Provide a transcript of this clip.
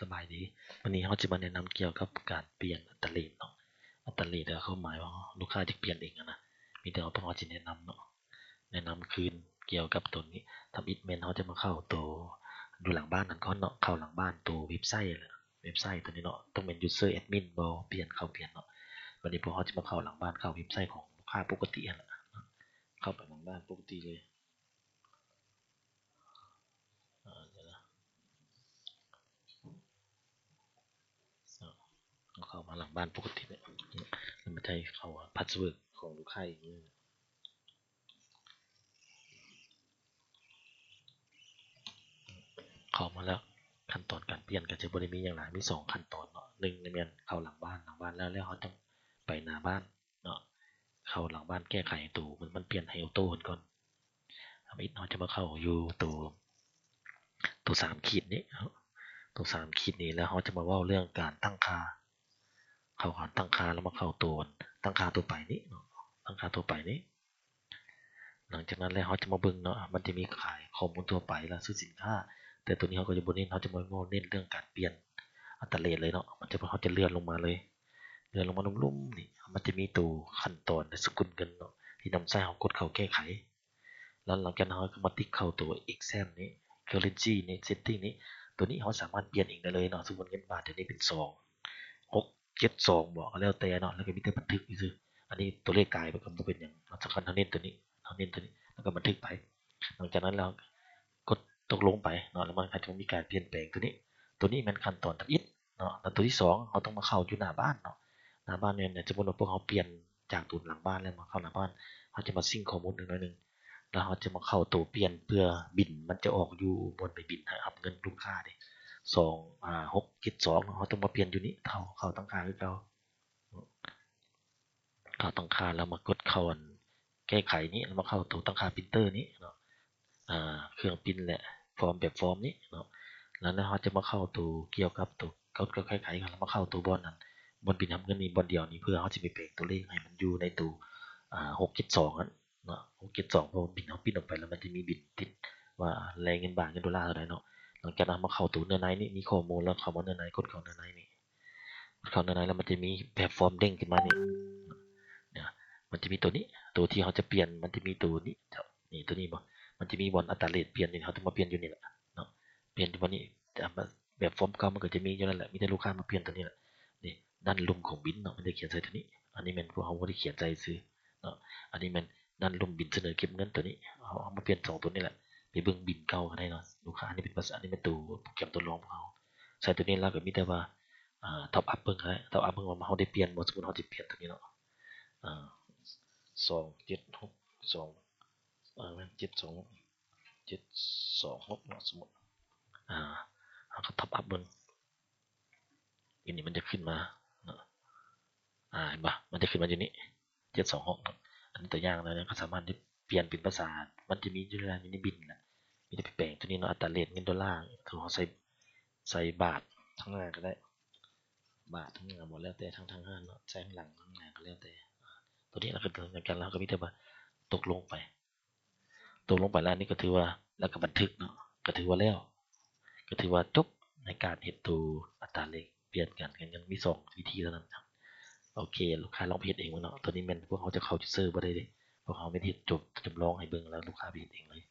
ສະບາຍດີ. ມື້ນີ້ເຮົາຈະມາແນະນຳກ່ຽວກັບການປ່ຽນອັດຕະເຣດເນາະ. ອັດຕະເຣດກໍຄວາມໝາຍວ່າລູກຄ້າຈະປ່ຽນເອງຫັ້ນນະ. ມີແຕ່ວ່າພວກເຮົາຈະແນະນຳເນາະ, ແນະນຳຄືນກ່ຽວກັບໂຕນີ້. ທຳອິດແມ່ນເຮົາຈະມາເຂົ້າໂຕຢູ່ຫຼັງບ້ານຫັ້ນກ່ອນເນາະ, ເຂົ້າຫຼັງບ້ານໂຕເວັບໄຊແຫຼະ, ເວັບໄຊໂຕນີ້ເນາະ, ຕ້ອງແມ່ນ user admin ບໍ່ ປ່ຽນ ເຂົ້າປ່ຽນເນາະ. ບັດນີ້ພວກເຮົາຈະມາເຂົ້າຫຼັງບ້ານ, ເຂົ້າເວັບໄຊຂອງລູກຄ້າປົກກະຕິຫັ້ນແຫຼະ, ເຂົ້າໄປຫຼັງບ້ານປົກກະຕິເລີຍ. ເອີ ດຽວນະ ເຂົ້າມາຫຼັງບ້ານປົກກະຕິເນາະ, ແລ້ວມາໃສ່ເຂົ້າພາສເວີດຂອງລູກຄ້າອີກ. ເຂົ້າມາແລ້ວ, ຂັ້ນຕອນການປ່ຽນກໍຈະບໍ່ໄດ້ມີຫຍັງຫຼາຍ, ມີສອງຂັ້ນຕອນເນາະ. ໜຶ່ງແມ່ນເຂົ້າຫຼັງບ້ານ, ຫຼັງບ້ານແລ້ວ ແລ້ວເຮົາຈະໄປໜ້າບ້ານ ເນາະ, ເຂົ້າຫຼັງບ້ານແກ້ໄຂໂຕມັນ ມັນປ່ຽນໃຫ້ໂອໂຕ້ເພິ່ນກ່ອນ. ທຳອິດເຮົາຈະມາເຂົ້າຢູ່ໂຕ ໂຕສາມຂີດນີ້, ໂຕສາມຂີດນີ້ ແລ້ວເຮົາຈະມາເວົ້າເລື່ອງການຕັ້ງຄ່າ. ເຂົ້າການຕັ້ງຄ່າ ແລ້ວມາເຂົ້າໂຕຕັ້ງຄ່າທົ່ວໄປນີ້ເນາະ, ຕັ້ງຄ່າທົ່ວໄປນີ້. ຫຼັງຈາກນັ້ນແລ້ວເຮົາຈະມາເບິ່ງເນາະ, ມັນຈະມີຂາຍຂໍ້ມູນທົ່ວໄປ ແລະ ຊື່ສິນຄ້າ, ແຕ່ໂຕນີ້ເຮົາກໍຈະບໍ່ເນັ້ນ, ເຮົາຈະມາເວົ້າເນັ້ນເລື່ອງການປ່ຽນອັດຕະເຣດເລີຍເນາະ. ມັນຈະ ເຮົາຈະເລື່ອນລົງມາເລີຍ. ເລື່ອນລົງມາລຸ່ມໆນີ້ ມັນຈະມີໂຕຂັ້ນຕອນ ແລະ ສະກຸນເງິນເນາະ ທີ່ນຳໃຊ້ເຮົາກົດເຂົ້າແກ້ໄຂ. ແລ້ວຫຼັງຈາກນັ້ນເຮົາກໍມາຕິກເຂົ້າໂຕ Exchange ນີ້ Currency ນີ້ Setting ນີ້. ໂຕນີ້ເຮົາສາມາດປ່ຽນເອງໄດ້ເລີຍເນາະ. ສົມມຸດເງິນບາດດຽວນີ້ເປັນສອງຫົກເຈັດສອງບໍ ກໍແລ້ວແຕ່ເນາະ, ແລ້ວກໍມີແຕ່ບັນທຶກຊື່ໆ. ອັນນີ້ຕົວເລກກາຍໄປກໍບໍ່ເປັນຫຍັງເນາະ, ສຳຄັນເຮົາເນັ້ນໂຕນີ້, ເຮົາເນັ້ນໂຕນີ້ ແລ້ວກໍບັນທຶກໄປ. ຫຼັງຈາກນັ້ນແລ້ວກົດຕົກລົງໄປເນາະ, ແລ້ວມັນກໍຈະມີການປ່ຽນແປງໂຕນີ້. ໂຕນີ້ແມ່ນຂັ້ນຕອນທຳອິດ ເນາະ. ແລ້ວຕົວທີສອງ ເຮົາຕ້ອງມາເຂົ້າຢູ່ໜ້າບ້ານເນາະ. ໜ້າບ້ານແມ່ນ ສົມມຸດວ່າພວກເຮົາປ່ຽນຈາກໂຕຫຼັງບ້ານແລ້ວມາເຂົ້າໜ້າບ້ານ, ເຮົາຈະມາຊິງຂໍ້ມູນໜ້ອຍໜຶ່ງ ແລ້ວເຮົາຈະມາເຂົ້າໂຕປ່ຽນ ເພື່ອບິນມັນຈະອອກຢູ່ບ່ອນໄປບິນຮັບເງິນລູກຄ້າເດ້ ສອງ ອາ ຫົກເຈັດສອງເນາະ. ເຮົາຕ້ອງມາປ່ຽນຢູ່ນີ້ ເຂົ້າ ເຂົ້າຕັ້ງຄ່າຄືເກົ່າ. ເຂົ້າຕັ້ງຄ່າແລ້ວມາກົດເຂົ້າອັນແກ້ໄຂນີ້ ແລ້ວມາເຂົ້າໂຕຕັ້ງຄ່າ Printer ນີ້ເນາະ, ອາ ເຄື່ອງປິ່ນ ແລະ ຟອມ ແບບຟອມນີ້ເນາະ. ແລ້ວເຮົາຈະມາເຂົ້າໂຕກ່ຽວກັບໂຕ ເຂົ້າ ເຂົ້າແກ້ໄຂ ແລ້ວມາເຂົ້າໂຕບ່ອນນັ້ນ ບ່ອນບິນຮັບເງິນນີ້ບ່ອນດຽວນີ້ ເພື່ອເຮົາຊິໄປແປງຕົວເລກໃຫ້ມັນຢູ່ໃນໂຕ ອາ ຫົກເຈັດສອງຫັ້ນເນາະ, ຫົກເຈັດສອງ ເພາະວ່າບິນເຮົາປິ່ນອອກໄປແລ້ວ ມັນຈະມີບິນຕິດວ່າແລກເງິນບາດ ເງິນໂດລາເທົ່າໃດເນາະ. ຫຼັງຈາກນັ້ນມາເຂົ້າໂຕເນື້ອໃນນີ້ ມີຂໍ້ມູນແລ້ວເຂົ້າມາເນື້ອໃນ ກົດເຂົ້າເນື້ອໃນນີ້. ເຂົ້າໃນນັ້ນແລ້ວມັນຈະມີແບບຟອມເດ້ງຂຶ້ນມານີ້ ເນາະ, ມັນຈະມີໂຕນີ້ ໂຕທີ່ເຮົາຈະປ່ຽນ ມັນຈະມີໂຕນີ້ ເຈົ້າ ນີ້ ໂຕນີ້ບໍ ມັນຈະມີບ່ອນອັດຕາເຣດປ່ຽນຢູ່ນີ້ ເຮົາຕ້ອງມາປ່ຽນຢູ່ນີ້ແຫຼະເນາະ, ປ່ຽນຢູ່ບ່ອນນີ້. ແບບຟອມເກົ່າມັນກໍຈະມີຢູ່ນັ້ນແຫຼະ ມີແຕ່ລູກຄ້າມາປ່ຽນໂຕນີ້ແຫຼະ. ນີ້ ດ້ານລຸ່ມຂອງບິນເນາະ ມັນຈະຂຽນໃສ່ໂຕນີ້ ອັນນີ້ແມ່ນພວກເຮົາບໍ່ໄດ້ຂຽນໃສ່ຊື່ເນາະ, ອັນນີ້ແມ່ນດ້ານລຸ່ມບິນສະເໜີເກັບເງິນໂຕນີ້ ເຮົາ ເຮົາມາປ່ຽນສອງໂຕນີ້ແຫຼະ ໄປເບິ່ງບິນເກົ່າກໍໄດ້ເນາະ. ລູກຄ້າ ອັນນີ້ເປັນ ອັນນີ້ແມ່ນໂຕໂປຣແກຣມທົດລອງຂອງເຮົາ ໃສ່ໂຕນີ້ແລ້ວກໍມີແຕ່ວ່າ ອ່າ ທັອບອັບເບິ່ງກໍໄດ້ ທັອບອັບເບິ່ງວ່າເຮົາໄດ້ປ່ຽນບໍ່. ສົມມຸດເຮົາຈະປ່ຽນຕົວນີ້ເນາະ ອ່າ ສອງເຈັດຫົກສອງ ເອີ ແມ່ນ ເຈັດສອງ ເຈັດສອງຫົກເນາະ ສົມມຸດ ອ່າ ເຮົາກໍທັອບອັບເບິ່ງ ອັນນີ້ມັນຈະຂຶ້ນມາເນາະ ອ່າ ເຫັນບໍ່ ມັນຈະຂຶ້ນມາຢູ່ນີ້ ເຈັດສອງຫົກເນາະ. ອັນນີ້ຕົວຢ່າງແລ້ວ ກໍສາມາດໄດ້ປ່ຽນເປັນພາສາ ມັນຈະມີຢູ່ໃນ ຢູ່ໃນບິນນະ ມີແຕ່ໄປແປງຕົວນີ້ເນາະ ອັດຕາເຣດເງິນໂດລາ ຄືເຮົາໃສ່ ໃສ່ບາດທາງໜ້າກໍໄດ້ ບາດທາງໜ້າບໍ ແລ້ວແຕ່ທາງ ທາງຮ້ານເນາະ ໃສ່ທາງຫຼັງທາງໜ້າກໍແລ້ວແຕ່. ຕົວນີ້ລະກໍຄືກັນ ລະເຮົາກໍມີແຕ່ວ່າຕົກລົງໄປ ຕົກລົງໄປແລ້ວ ອັນນີ້ກໍຖືວ່າ ແລ້ວກໍບັນທຶກເນາະ ກໍຖືວ່າແລ້ວ ກໍຖືວ່າຈົບໃນການເຮັດໂຕອັດຕາເລກປ່ຽນກັນ. ກໍຍັງມີສອງວິທີເທົ່ານັ້ນ. ໂອເຄ ລູກຄ້າລອງໄປເຮັດເອງເບິ່ງເນາະ. ຕົວນີ້ແມ່ນພວກເຮົາຈະເຂົ້າ user ບໍ່ໄດ້ເດ້ ພວກເຮົາແມ່ນເຮັດຈົບ ຈຳລອງໃຫ້ເບິ່ງ ແລ້ວລູກຄ້າໄປເຮັດເອງເລີຍ.